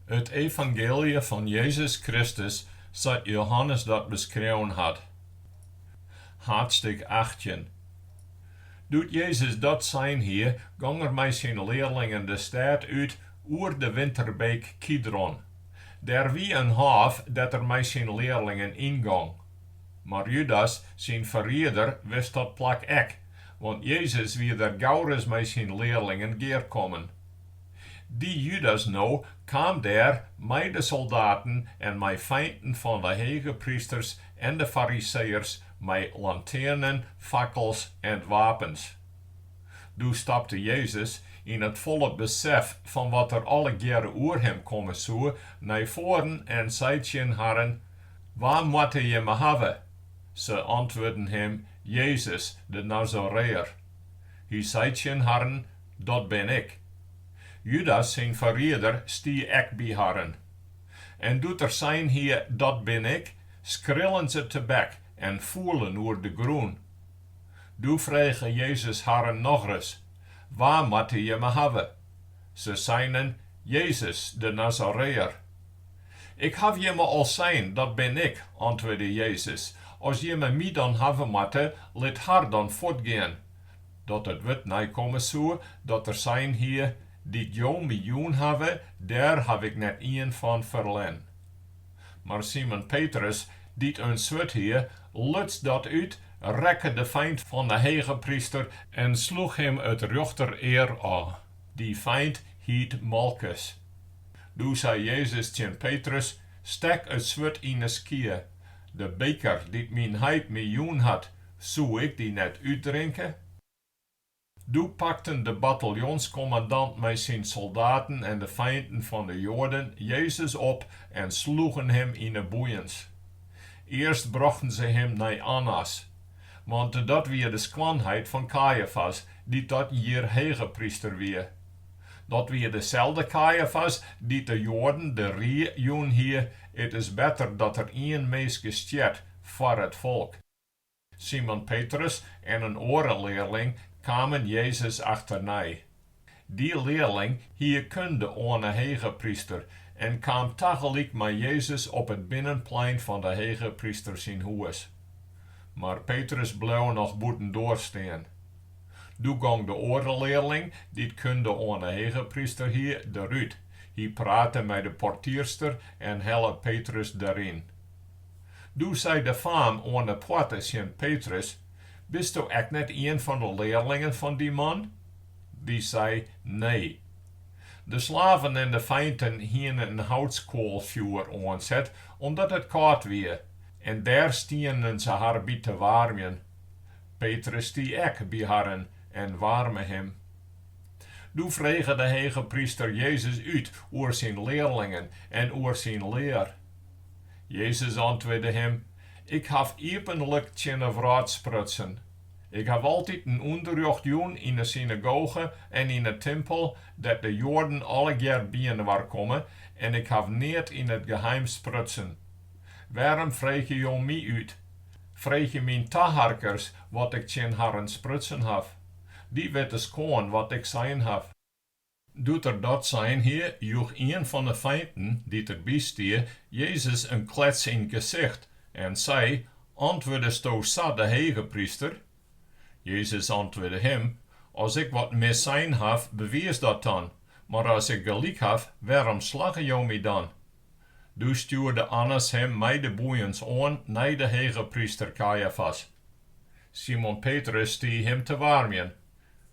It evangeelje fan Jezus Kristus sa't Johannes dat beskreaun hat. Haadstik 18. Doe't Jezus dat sein hie, gong er mei syn learlingen de stêd út oer de winterbeek Kidron. Dêr wie in hôf dêr't er mei syn learlingen yngong. Mar Judas, syn ferrieder, wist dat plak ek, want Jezus wie der gauris mei syn learlingen gearkommen. Dy Judas no kaam dêr mei de soldaten en mei feinten fan de hegeprysters en de Fariseeërs mei lantearnen, fakkels en wapens. Doe stapte Jezus, yn it folle besef fan wat der allegearre oer him komme soe, nei foaren en sei tsjin harren, Wa moatte jimme hawwe? Se antwurden him, Jezus, de Nazoreeër. Hy sei tsjin harren, Dat bin ik. Judas, syn ferrieder, stie ek by harren. En doe't er sein hie, Dat bin ik, skrillen se tebek en foelen oer de grûn. Doe frege Jezus harren nochris, Wa moatte jimme hawwe? Se seinen, Jezus, de Nazoreeër. Ik haw jimme al sein, dat bin ik, antwurde Jezus. As jimme my dan hawwe moatte, lit har dan fuortgean. Dat it wurd neikomme soe, dat er sein hie, Dy't Jo my jûn hawwe, dêr haw ik net ien fan ferlern. Mar Simon Petrus, dy't in swurd hie, luts dat út, rekke de feint fan 'e hegepryster en sloech him it rjochterear ôf. Dy feint hiet Malchus. Doe sei Jezus tsjin Petrus, Stek it swurd yn 'e skie. De beker dy't myn Heit my jûn hat, soe ik dy net útdrinke? Doe pakten de bataljonskommandant mei syn soldaten en de feinten fan de Joaden Jezus op en sloegen him yn 'e boeiens. Earst brochten se him nei Annas, want dat wie de skoanheit fan Kajafas, dy't dat jier hegepryster wie. Dat wie deselde Kajafas dy't de Joaden de rie jûn hie, It is better dat der ien minske stjert foar it folk. Simon Petrus en in oare learling kamen Jezus achternei. Dy learling hie kunde oan 'e hegepryster en kaam tagelyk mei Jezus op it binnenplein fan de hegepryster syn hûs. Mar Petrus bleau noch bûtendoar stean. Doe gong de oare learling, dy't kunde oan 'e hegepryster hie, derút. Hy prate mei de portierster en helle Petrus deryn. Doe sei de faam oan 'e poarte tsjin Petrus, Bisto ek net ien fan de learlingen fan dy man? Dy sei, Nee. De slaven en de feinten hiene in houtskoalfjoer oanset, omdat it kâld wie, en dêr stienen se har by te waarmjen. Petrus stie ek by harren en waarme him. Doe frege de hegepryster Jezus út oer syn learlingen en oer syn lear. Jezus antwurde him, Ik haw iepenlik tsjin 'e wrâld sprutsen. Ik haw altiten ûnderrjocht jûn yn 'e synagoge en yn 'e timpel, dêr't de Joaden allegear byinoar komme, en ik haw neat yn it geheim sprutsen. Wêrom freegje jo my út? Freegje myn taharkers wat ik tsjin harren sprutsen haw. Dy witte skoan wat ik sein haw. Doe't er dat sein hie, joech ien fan 'e feinten, dy't derby stie, Jezus in klets yn 't gesicht en sei, Antwurdesto sa de hegepryster? Jezus antwurde him, As ik wat mis sein haw, bewiis dat dan, mar as ik gelyk haw, wêrom slagge jo my dan? Doe stjoerde Annas him mei de boeiens oan nei de hegepryster Kajafas. Simon Petrus stie him te waarmjen.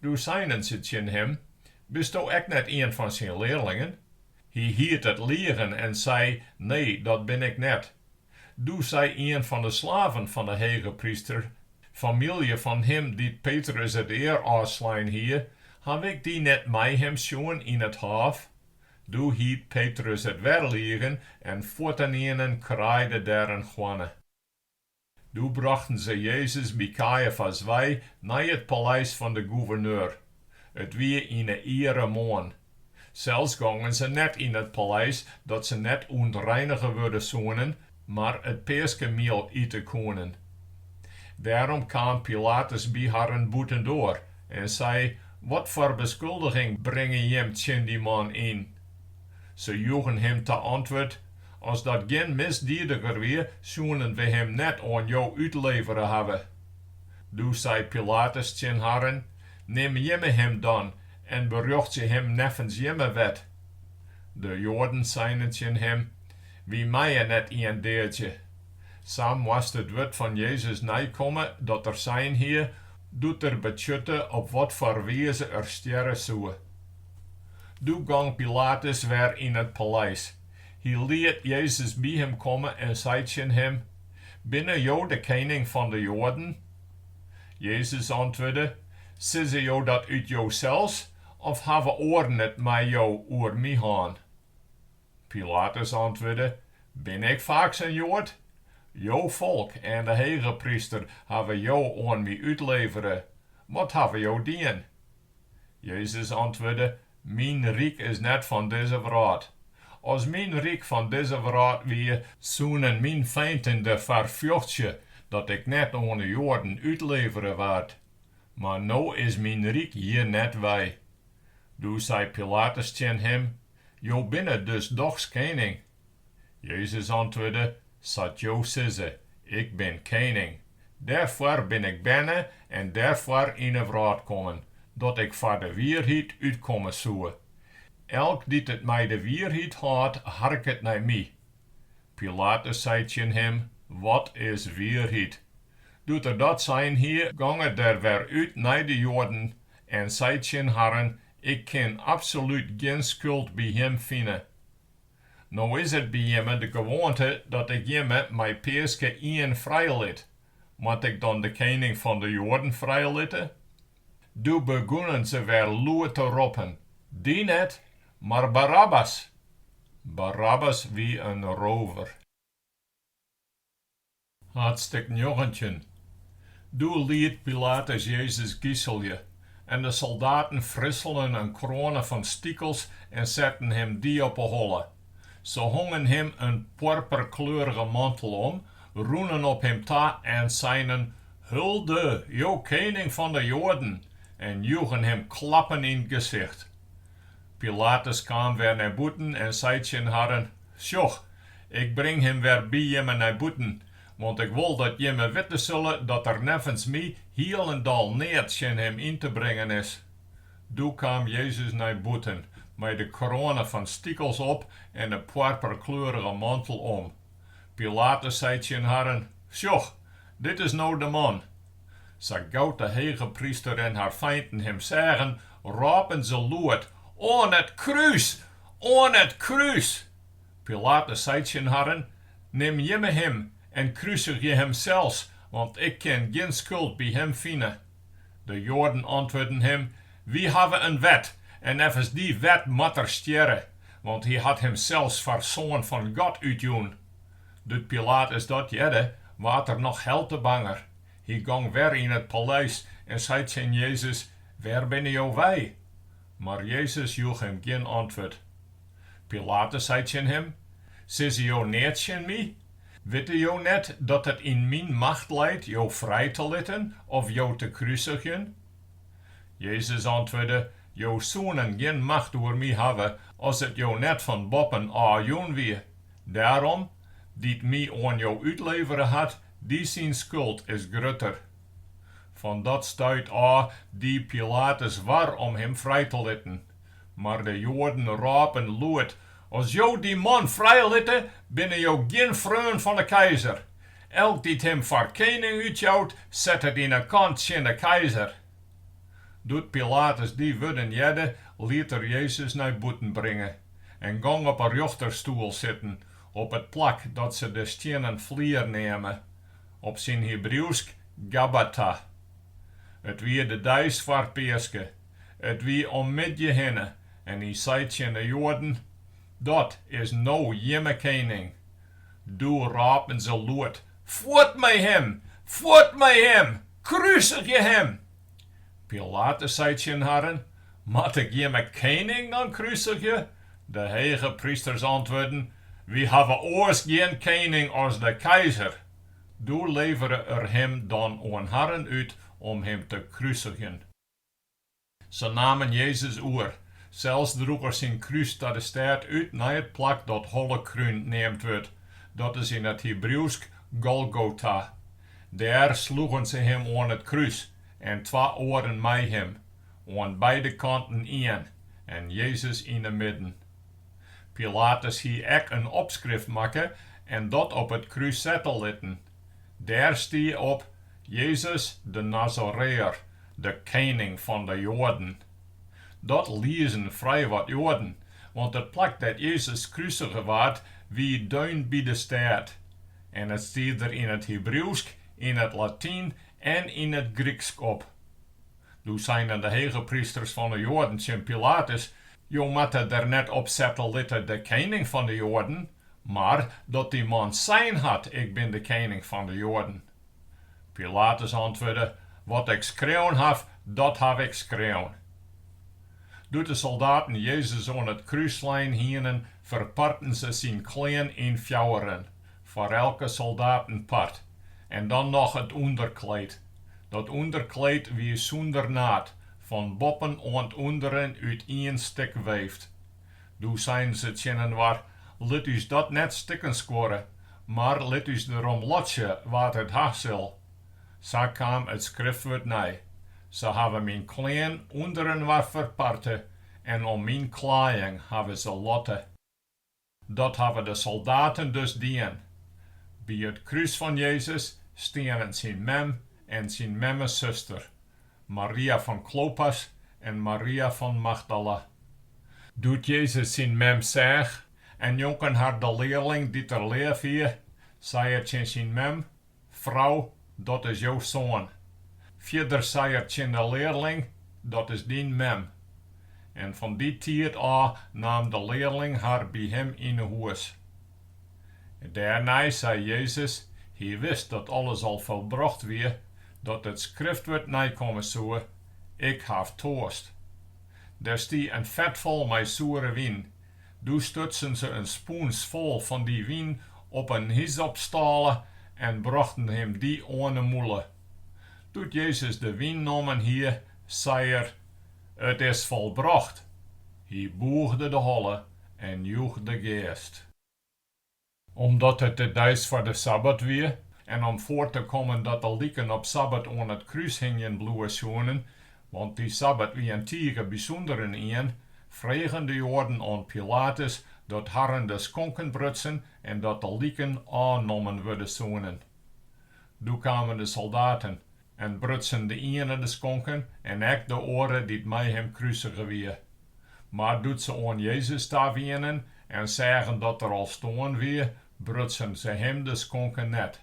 Doe seinen se tsjin him, Bisto ek net ien fan syn learlingen? Hy hiet it ligen en sei, Nee, dat bin ik net. Doe sei ien fan de slaven fan de hegepryster, famylje fan him dy't Petrus it ear ôfslein hie, Haw ik dy net mei him sjoen yn it hôf? Doe hiet Petrus it wer ligen en fuortenienen kraaide der in hoanne. Doe brochten se Jezus by Kajafas wei nei it paleis fan de gûverneur. It wie yn 'e iere moarn. Sels gongen se net yn it paleis, dat se net ûntreinige wurde soenen, mar it peaskemiel ite koenen. Dêrom kaam Pilatus by harren bûtendoar en sei, Wat foar beskuldiging bringe jim tsjin dy man yn? Se joegen him ta antwurd, As dat gjin misdiediger wie, soenen we him net oan jo útlevere hawwe. Doe sei Pilatus tsjin harren, Nim jimme him dan en berjochtsje him neffens jimme wet. De Joaden seinen tsjin him, Wy meie net ien deadzje. Sa moast it wurd fan Jezus neikomme dat er sein hie, doe't er betsjutte op watfoar wize er stjerre soe. Doe gong Pilatus wer yn it paleis. Hy liet Jezus by him komme en sei tsjin him, Binne jo de kening fan de Joaden? Jezus antwurde, Sizze jo dat út josels, of hawwe oaren it mei jo oer my hân? Pilatus antwurde, Bin ik faaks in Joad? Jo folk en de hegepryster hawwe jo oan my útlevere. Wat hawwe jo dien? Jezus antwurde, Myn ryk is net fan dizze wrâld. As myn ryk fan dizze wrâld wie, soenen myn feinten derfoar fjochtsje dat ik net oan 'e Joaden útlevere waard. Mar no is myn ryk hjir net wei. Doe sei Pilatus tsjin him, Jo binne dus dochs kening? Jezus antwurde, Sa't jo sizze, ik bin kening. Dêrfoar bin ik berne en dêrfoar yn 'e wrâld kommen, dat ik foar de wierheid útkomme soe. Elk dy't it mei de wierheid hâldt, harket nei my. Pilatus sei tsjin him, Wat is wierheid? Doe't er dat sein hie, gong er der wer út nei de Joaden en sei tsjin harren, Ik kin absolút gjin skuld by him fine. No is it by jimme de gewoante dat ik jimme mei Peaske ien frijlit. Moat ik dan de kening fan de Joaden frijlitte? Doe begûnen se wer lûd te roppen, Dy net, mar Barabbas! Barabbas wie in rover. Haadstik 19 Doe liet Pilatus Jezus giselje, en de soldaten frisselen in kroane fan stikels en setten him dy op 'e holle. Se hongen him in poarperkleurige mantel om, rûnen op him ta en seinen, Hulde, jo kening fan de Joaden! en joegen him klappen yn 't gesicht. Pilatus kaam wer nei bûten en sei tsjin harren, Sjoch, ik bring him wer by jimme nei bûten, want ik wol dat jimme witte sille dat der neffens my hielendal neat tsjin him yn te bringen is. Doe kaam Jezus nei bûten, mei de kroane fan stikels op en de poarperkleurige mantel om. Pilatus sei tsjin harren, Sjoch, dit is no de man! Sa gau't de hegepryster en har feinten him seagen, rôpen se lûd, Oan it krús! Oan it krús! Pilatus sei tsjin harren, Nim jimme him en krusigje him sels, want ik kin gjin skuld by him fine. De Joaden antwurden him, Wy hawwe in wet, en neffens dy wet moat er stjerre, want hy hat himsels foar Soan fan God útjûn. Doe't Pilatus dat hearde, waard er noch helte banger. Hy gong wer yn it paleis en sei tsjin Jezus, Wêr binne jo wei? Mar Jezus joech him gjin antwurd. Pilatus sei tsjin him, Sizze jo neat tsjin my? Witte jo net dat it yn myn macht leit jo frij te litten of jo te krusigjen? Jezus antwurde, Jo soenen gjin macht oer my hawwe as it jo net fan boppen ôf jûn wie. Dêrom, dy't my oan jo útlevere hat, dy syn skuld is grutter. Fan dat stuit ôf die Pilatus war om him frij te litten. Mar de Joaden rôpen lûd, As jo dy man frijlitte, binne jo gjin freon fan 'e keizer. Elk dy't him foar kening útjout, set it yn 'e kant tsjin 'e keizer. Doe't Pilatus dy wurden hearde, liet er Jezus nei bûten bringe en gong op 'e rjochterstoel sitten, op it plak dat se de Stiennen Flier neame, op syn Hebriuwsk Gabbatha. It wie de deis foar Peaske. It wie om middei hinne en hy sei tsjin de Joaden, Dat is no jimme kening. Doe rôpen se lûd, Fuort mei him! Fuort mei him! Krusigje him! Pilatus sei tsjin harren, Moat ik jimme kening dan krusigje? De hegeprysters antwurden, Wy hawwe oars gjin kening as de keizer. Doe levere er him dan oan harren út om him te krusigjen. Se namen Jezus oer. Sels droech er syn krús ta de stêd út nei it plak dat Hollekrún neamd wurdt, dat is yn it Hebriuwsk Golgota. Dêr sloegen se him oan it krús, en twa oaren mei him, oan beide kanten ien, en Jezus yn 'e midden. Pilatus hie ek in opskrift makke en dat op it krús sette litten. Dêr stie op, Jezus de Nazoreeër, de kening fan de Joaden. Dat liezen frijwat Joaden, want it plak dêr't Jezus krusige waard wie deun by de stêd. En it stie der yn it Hebriuwsk, yn it Latyn en yn it Gryksk op. Doe seinen de hegeprysters fan 'e Joaden tsjin Pilatus, Jo moatte der net op sette litte, de kening fan de Joaden, mar dat dy man sein hat, Ik bin de kening fan de Joaden. Pilatus antwurde, Wat ik skreaun haw, dat haw ik skreaun. Doe't de soldaten Jezus oan it krús slein hienen, ferparten se syn klean yn fjouweren, foar elke soldaat in part, en dan noch it ûnderkleed. Dat ûnderkleed wie sûnder naad, fan boppen oant ûnderen út ien stik weefd. Doe seinen se tsjininoar, Lit ús dat net stikken skuorre, mar lit ús derom lotsje wa't it ha sil. Sa kaam it skriftwurd nei, Se hawwe myn klean ûnderinoar ferparte en om myn klaaiïng hawwe se lotte. Dat hawwe de soldaten dus dien. By it krús fan Jezus stienen syn mem en syn memme suster, Maria fan Klopas en Maria fan Magdala. Doe't Jezus syn mem seach, en njonken har de learling dy't er leaf hie, sei er tsjin syn mem, Frou, dat is jo soan. Fierder sei er tsjin de learling, Dat is dyn mem. En fan dy tiid ôf naam de learling har by him yn 'e hûs. Dêrnei sei Jezus, hy wist dat alles al folbrocht wie, dat it skriftwurd neikomme soe, Ik haw toarst. Der stie in fet fol mei soere wyn. Doe stutsen se in spûns fol fan dy wyn op in hysopstâle en brochten him dy oan 'e mûle. Doe't Jezus de wyn nommen hie, sei er, It is folbrocht! Hy bûgde de holle en joech de geast. Omdat it de deis foar de sabbat wie en om foar te kommen dat de liken op sabbat oan it krús hingjen bliuwe soenen, want dy sabbat wie in tige bysûnderen ien, fregen de Joaden oan Pilatus dat harren de skonken brutsen en dat de liken ôfnommen wurde soenen. Doe kamen de soldaten en brutsen de iene de skonken en ek de oare dy't mei him krusige wie. Mar doe't se oan Jezus ta wienen en seagen dat er al stoarn wie, brutsen se him de skonken net.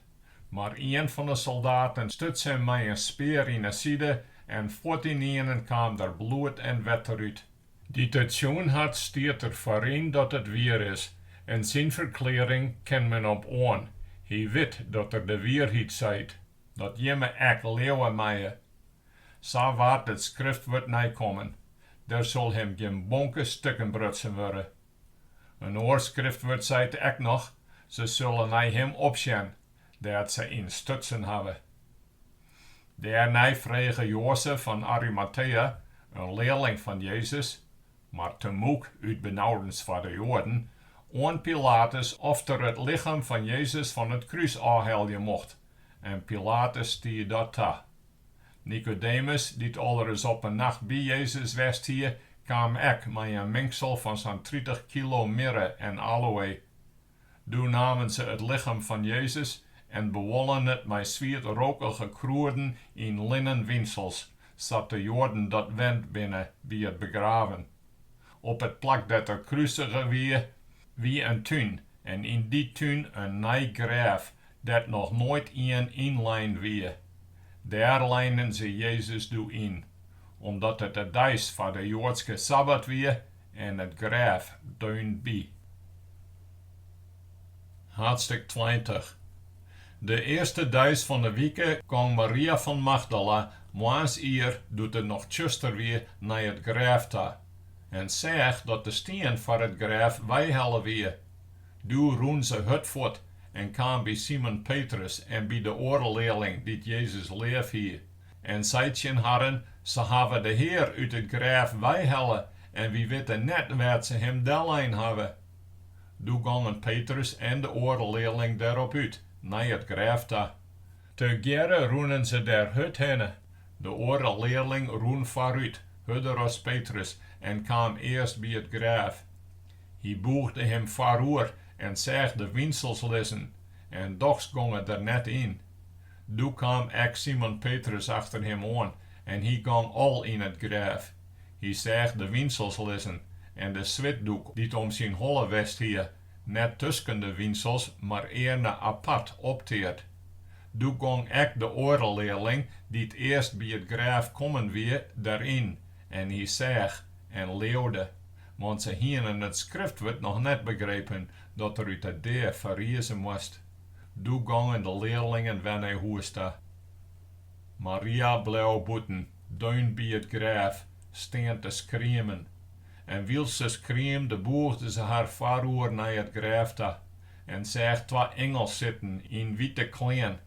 Mar ien fan 'e soldaten stuts him mei in spear yn 'e side en fuortynienen kaam der bloed en wetter út. Dy't it sjoen hat, stiet der foar yn dat it wier is, en syn ferklearring kin men op oan, hy wit dat er de wierheid seit, dat jimme ek leauwe meie. Sa waard it skriftwurd neikommen, Der sil him gjin bonke stikken brutsen wurde. In oar skriftwurd seit ek noch, Se sille nei him opsjen, dêr't se yn stutsen hawwe. Dêrnei frege Joazef fan Arimateä, in learling fan Jezus, mar temûk út benaudens foar de Joaden, oan Pilatus oft er it lichem fan Jezus fan it krús ôfhelje mocht, en Pilatus stie dat ta. Nikodemus, dy't alris op in nacht by Jezus west hie, kaam ek mei in mingsel fan sa'n 30 kilo mirre en aloë. Doe namen se it lichem fan Jezus en bewollen it mei swietrokige krûden yn linnen wynsels, sa't de Joaden dat wend binne by it begraven. Op it plak dêr't er krusige wie, wie in tún en yn dy tún in nij grêf dêr't noch noait ien yn lein wie. Dêr leinen se Jezus doe yn, omdat it de deis foar de Joadske sabbat wie en it grêf deunby. Haadstik 20 De earste deis fan 'e wike gong Maria fan Magdala moarns ier, doe't it noch tsjuster wie, nei it grêf ta, en seach dat de stien foar it grêf weihelle wie. Doe rûn se hurd fuort en kaam by Simon Petrus en by de oare learling dy't Jezus leaf hie, en sei tsjin harren, Se hawwe de Hear út it grêf weihelle en wy witte net wêr't se him dellein hawwe. Doe gongen Petrus en de oare learling derop út, nei it grêf ta. Tegearre rûnen se dêr hurd hinne. De oare learling rûn foarút, hurder as Petrus, en kaam earst by it grêf. Hy bûgde him foaroer en seach de wynsels lizzen, en dochs gong er der net yn. Doe kaam ek Simon Petrus achter him oan en hy gong al yn it grêf. Hy seach de wynsels lizzen en de switdoek dy't om syn holle west hie, net tusken de wynsels, mar earne apart opteard. Doe gong ek de oare learling, dy't earst by it grêf kommen wie, deryn, en hy seach en leaude, want se hienen it Skriftwurd noch net begrepen, dat er út 'e dea ferrize moast. Doe gongen de learlingen wer nei hûs ta. Maria bleau bûten, deun by it grêf, stean te skriemen. En wylst se skriemde bûgde se har foaroer nei it grêf ta en seach twa ingels sitten yn wite klean,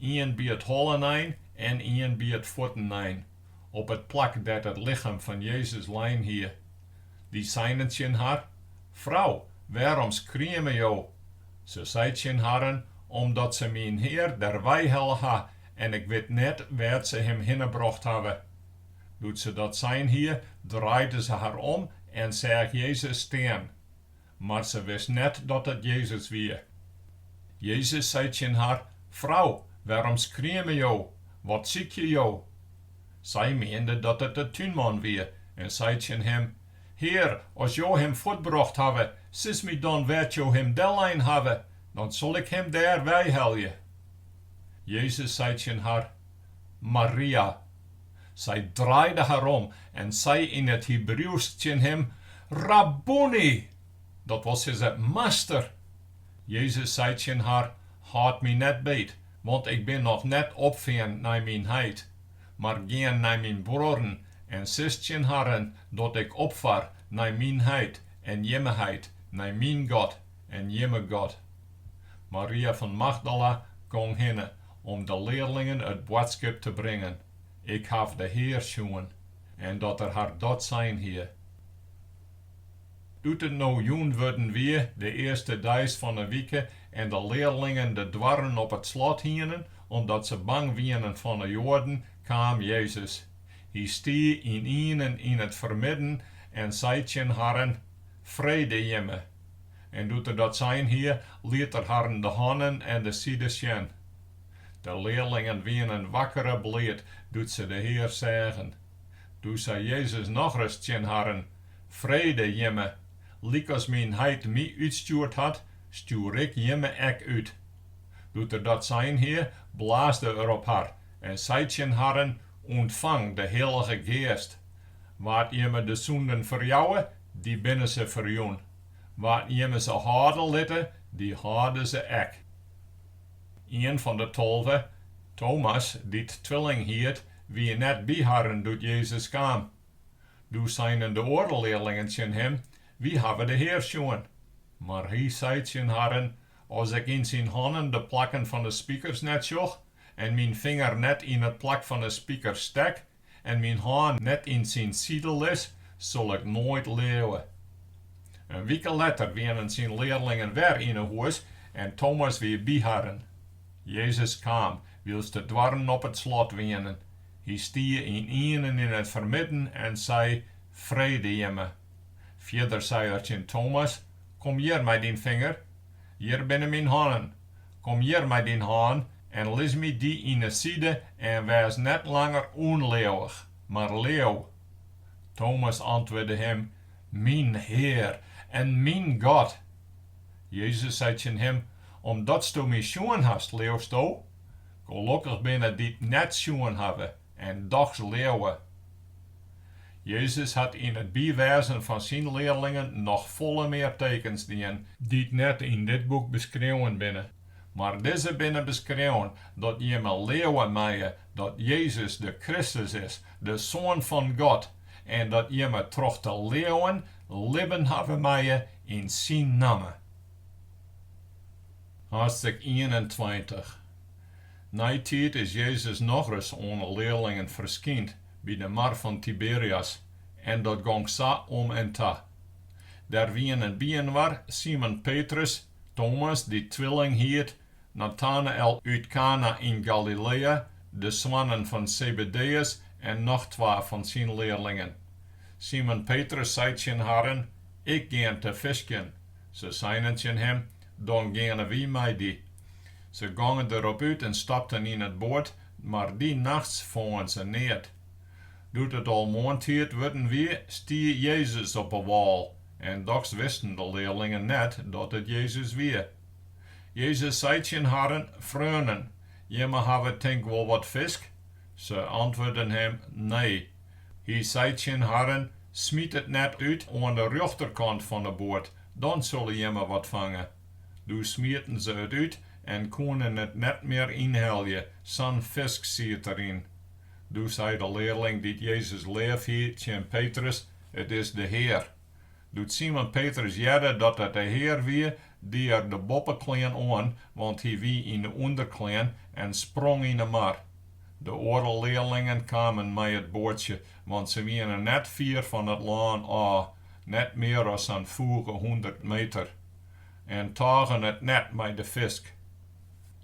ien by it hollenein en ien by it fuottenein, op it plak dêr't it lichem fan Jezus lein hie. Dy seinen tsjin har, Frou, wêrom skrieme jo? Se sei tsjin harren, Omdat se myn Hear derwei helle ha en ik wit net wêr't se him hinne brocht hawwe. Doe't se dat sein hie, draaide se har om en seach Jezus stean. Mar se wist net dat it Jezus wie. Jezus sei tsjin har, Frou, wêrom skrieme jo? Wat sykje jo? Sy miende dat it de túnman wie en sei tsjin him, Hear, as jo him fuortbrocht hawwe, sis my dan wêr't jo him dellein hawwe, dan sil ik him dêr weihelje. Jezus sei tsjin har, Maria. Sy draaide har om en sei yn it Hebriuwsk tsjin him, Rabboeni! Dat wol sizze, Master! Jezus sei tsjin har, Hâld my net beet, want ik bin noch net opfearn nei myn Heit. Mar gean nei myn bruorren en sis tsjin harren dat ik opfar nei myn Heit en jimme Heit, nei myn God en jimme God. Maria fan Magdala gong hinne om de learlingen it boadskip te bringen, Ik haw de Hear sjoen, en dat er har dat sein hie. Doe't it no jûn wurden wie, de earste deis fan 'e wike, en de learlingen de doarren op it slot hienen, omdat se bang wienen fan 'e Joaden, kaam Jezus. Hy stie ynienen yn it fermidden en sei tsjin harren, Frede jimme! En doe't er dat sein hie, liet er harren de hannen en de side sjen. De learlingen wienen wakkere bliid doe't se de Hear seagen. Doe sei Jezus nochris tsjin harren, Frede jimme! Lykas myn Heit my útstjoerd hat, stjoer ik jimme ek út. Doe't er dat sein hie, blaasde er op har en sei tsjin harren, Untfang de Hillige Geast. Wa't jimme de sûnden ferjouwe, dy binne se ferjûn. Wa't jimme se hâlde litte, dy hâlde se ek. Ien fan de 12, Tomas, dy't Twilling hiet, wie net by harren doe't Jezus kaam. Doe seinen de oare learlingen tsjin him, Wy hawwe de Hear sjoen. Mar hy sei tsjin harren, As ik yn syn hannen de plakken fan de spikers net sjoch, en myn finger net yn it plak fan de spikers stek, en myn hân net yn syn side lis, sil ik noait leauwe. In wike letter wienen syn learlingen wer yn 'e hûs en Tomas wie by harren. Jezus kaam, wylst de doarren op it slot wienen. Hy stie ynienen yn it fermidden en sei, Frede jimme. Fierder sei er tsjin Tomas, Kom hjir mei dyn finger. Hjir binne myn hannen. Kom hjir mei dyn hân en lis my dy yn 'e side en wês net langer ûnleauwich, mar leau. Tomas antwurde him, Myn Hear en myn God! Jezus sei tsjin him, Omdatsto my sjoen hast, leausto? Gelokkich binne dy't net sjoen hawwe en dochs leauwe. Jezus hat yn it bywêzen fan syn learlingen noch folle mear tekens dien, dy't net yn dit boek beskreaun binne, mar dizze binne beskreaun dat jimme leauwe meie dat Jezus de Kristus is, de Soan fan God, en dat jimme troch te leauwen libben hawwe meie yn syn namme. Haadstik 21. Neitiid is Jezus nochris oan 'e learlingen ferskynd by de mar fan Tiberias. En dat gong sa om en ta. Der wienen byinoar Simon Petrus, Tomas, dy't Twilling hiet, Natanael út Kana yn Galiléa, de soannen fan Sebedéus en noch twa fan syn learlingen. Simon Petrus sei tsjin harren, Ik gean te fiskjen. Se seinen tsjin him, Dan geane wy mei dy. Se gongen derop út en stapten yn it boat, mar dy nachts fongen se neat. Doe't it al moarntiid wurden wie, stie Jezus op 'e wâl, en dochs wisten de learlingen net dat it Jezus wie. Jezus sei tsjin harren, Freonen, jimme hawwe tink wol wat fisk? Se antwurden him, Nee. Hy sei tsjin harren, Smyt it net út oan de rjochterkant fan 'e boat, dan sille jimme wat fange. Doe smieten se it út en koenen it net mear ynhelje, sa'n fisk siet deryn. Doe sei de learling dy't Jezus leaf hie tsjin Petrus, It is de Hear. Doe't Simon Petrus hearde dat it de Hear wie, die er de boppeklean oan, want hy wie yn de ûnderklean, en sprong yn 'e mar. De oare learlingen kamen mei it boatsje, want se wiene net fier fan it lân ôf, net mear as sa'n foege hûndert meter, en tôgen it net mei de fisk.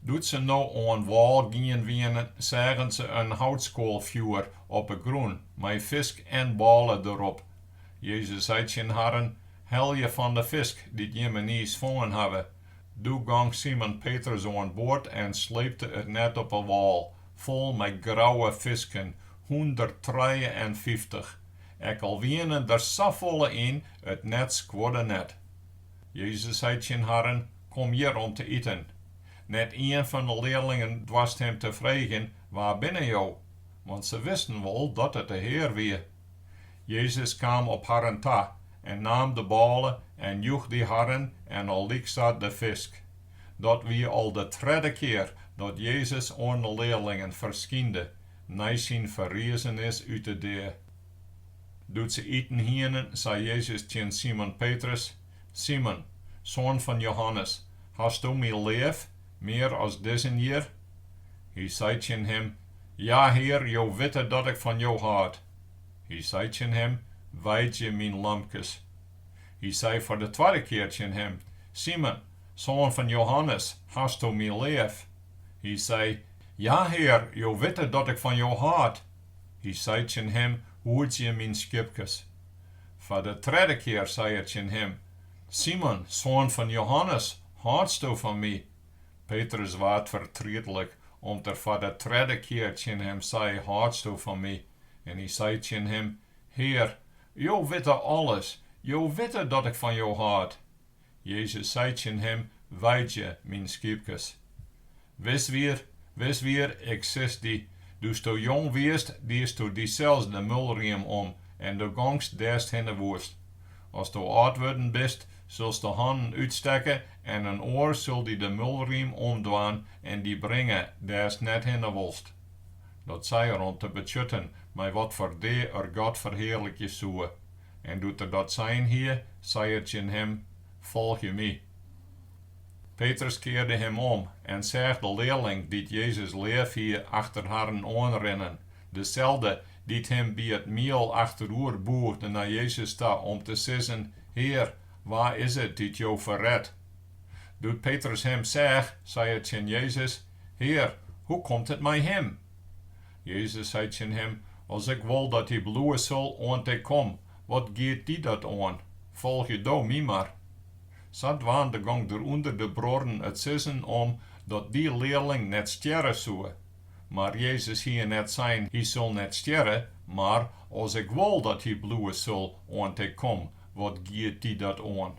Doe't se no oan wâl gien wiene, seagen se in houtskoalfjoer op 'e grûn mei fisk en bôle derop. Jezus sei tsjin harren, Helje fan de fisk dy't jimme niis fongen hawwe. Doe gong Simon Petrus oan board en sleepte it net op 'e wâl, fol mei grouwe fisken, 153. Ek al wienen der safolle yn, it net skuorde net. Jezus sei tsjin harren, Kom hjir om te iten. Net ien fan de learlingen doarst him te freegjen, Wa binne jo? Want se wisten wol dat it de Hear wie. Jezus kaam op harren ta en naam de bôle en joech dy harren en allyksa de fisk. Dat wie al de tredde kear dat Jezus oan de learlingen ferskynde nei syn ferrizenis út de dea. Doe't se iten hienen, sei Jezus tsjin Simon Petrus, Simon, soan fan Johannes, hasto my leaf, mear as dizzen hjir? Hy sei tsjin him, Ja, Hear, jo witte dat ik fan jo hâld. Hy sei tsjin him, Weidzje myn lamkes. Hy sei foar de twadde kear tsjin him, Simon, soan fan Johannes, hasto my leaf? Hy sei, Ja, Hear, jo witte dat ik fan jo hâld. Hy sei tsjin him, Hoedzje myn skiepkes. Foar de tredde kear sei er tsjin him, Simon, soan fan Johannes, hâldsto fan my? Petrus waard fertrietlik, om't er foar de tredde kear tsjin him sei, Hâldsto fan my? En hy sei tsjin him, Hear, jo witte alles, jo witte dat ik fan jo hâld. Jezus sei tsjin him, Weidzje myn skiepkes. Wiswier, wiswier, ik sis dy, doesto jong wiest, diesto dysels de mulriem om en do gongst dêr'tst hinne woest. Asto âld wurden bist, silst de hannen útstekke en in oar sil dy de mulriem omdwaan en dy bringe dêr'tst net hinne wolst. Dat sei er om te betsjutten mei wat foar dea er God ferhearlikje soe. En doe't er dat sein hie, sei er tsjin him, Folgje my. Petrus kearde him om en seach de learling dy't Jezus leaf hie achter harren oanrinnen, deselde dy't him by it miel achteroer bûgde nei Jezus ta om te sizzen, Hear, wa is it dy't jo ferret? Doe't Petrus him seach, sei er tsjin Jezus, Hear, hoe komt it mei him? Jezus sei tsjin him, As ik wol dat hy bliuwe sil oant ik kom, wat giet dy dat oan? Folgje do my mar. Sadwaande gong der ûnder de bruorren it sizzen om dat dy learling net stjerre soe. Mar Jezus hie net sein, Hy sil net stjerre, mar, As ik wol dat hy bliuwe sil oant ik kom, wat giet dy dat oan?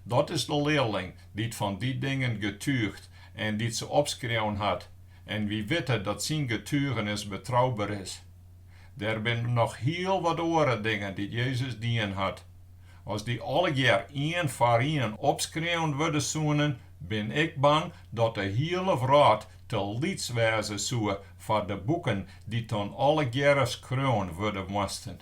Dat is de learling dy't fan dy dingen getuget en dy't se opskreaun hat, en wy witte dat syn getugenis betrouber is. Der binne noch hiel wat oare dingen dy't Jezus dien hat. As dy allegear ien foar ien opskreaun wurde soenen, bin ik bang dat de hiele wrâld te lyts wêze soe foar de boeken dy't dan allegearre skreaun wurde moasten.